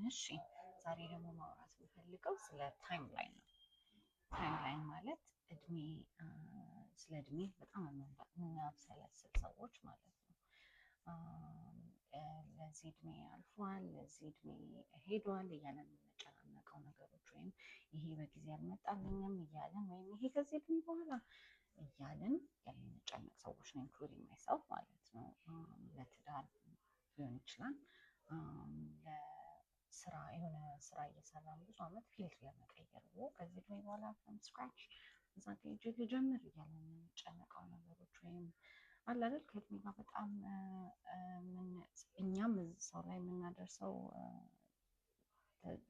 እሺ፣ ዛሬ ደግሞ ማውራት የምፈልገው ስለ timeline ነው። Timeline ማለት እድሜ፣ ስለ እድሜ በጣም የምናብሰለስል ሰዎች ማለት ነው። ለዚህ እድሜ አልፏል፣ ለዚህ እድሜ ሄዷል እያለን የምንጨናነቀው ነገሮች ወይም ይሄ በጊዜ አልመጣልኝም እያለን ወይም ይሄ ከዚህ እድሜ በኋላ እያለን የምንጨነቅ ሰዎች ነው፣ including myself ማለት ነው። ለትዳር ሊሆን ይችላል፣ ለስራ፣ የሆነ ስራ እየሰራን ብዙ አመት field ለመቀየር ከዚህ እድሜ በኋላ from scratch እዛ ጋ ሄጄ ልጀምር እያለን የምንጨነቀው ነገሮች ወይም አለ አይደል ከእድሜ ጋር በጣም እኛም ሰው ላይ የምናደርሰው፣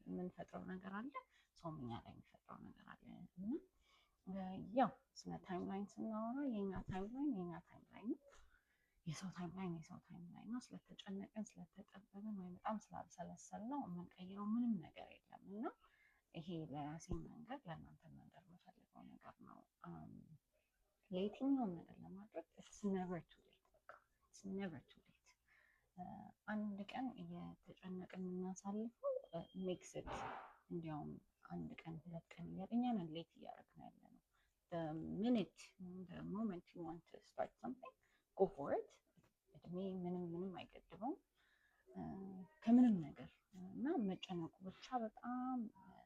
የምንፈጥረው ነገር አለ፣ ሰውም እኛ ላይ የሚፈጥረው ነገር አለ። እና ያው ስለ timeline ስናወራ የኛ timeline የኛ timeline ነው። የሰው timeline የሰው timeline ነው። ስለተጨነቅን፣ ስለተጠበብን ወይም በጣም ስላብሰለሰልነው የምንቀይረው ምንም ነገር የለም። እና ይሄ ለራሴ መንገር፣ ለእናንተ መንገር የምፈልገው ነገር ነው። ለየትኛውም ነገር ለማድረግ it's never too late። በቃ it's never too late። አንድ ቀን እየተጨነቅን የምናሳልፈው makes it እንዲያውም አንድ ቀን 2 ቀን እያለ እኛ ነን late እያደረግን ያለ ነው። Minute, the moment you want to start something, go for it። እድሜ ምንም ምንም አይገድበውም ከምንም ነገር። እና መጨነቁ ብቻ በጣም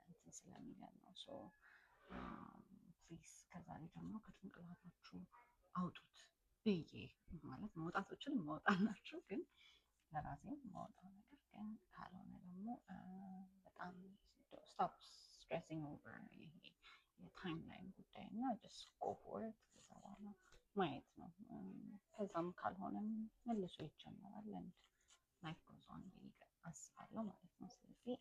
እንትን ስለሚለን ነው። So please ከዛሬ ጀምሮ ከጭንቅላታችሁ አውጡት ብዬ፣ ማለት መውጣቶችን ማውጣላችሁ፣ ግን ለራሴ ማውጣው ነገር ግን ካልሆነ ደግሞ በጣም stop stressing over ይሄ የ timeline ጉዳይ እና just go for it። ከዛ በኋላ ማየት ነው። ከዛም ካልሆነም መልሶ ይጀመራል and life goes on ብዬ አስባለሁ ማለት ነው። ስለዚህ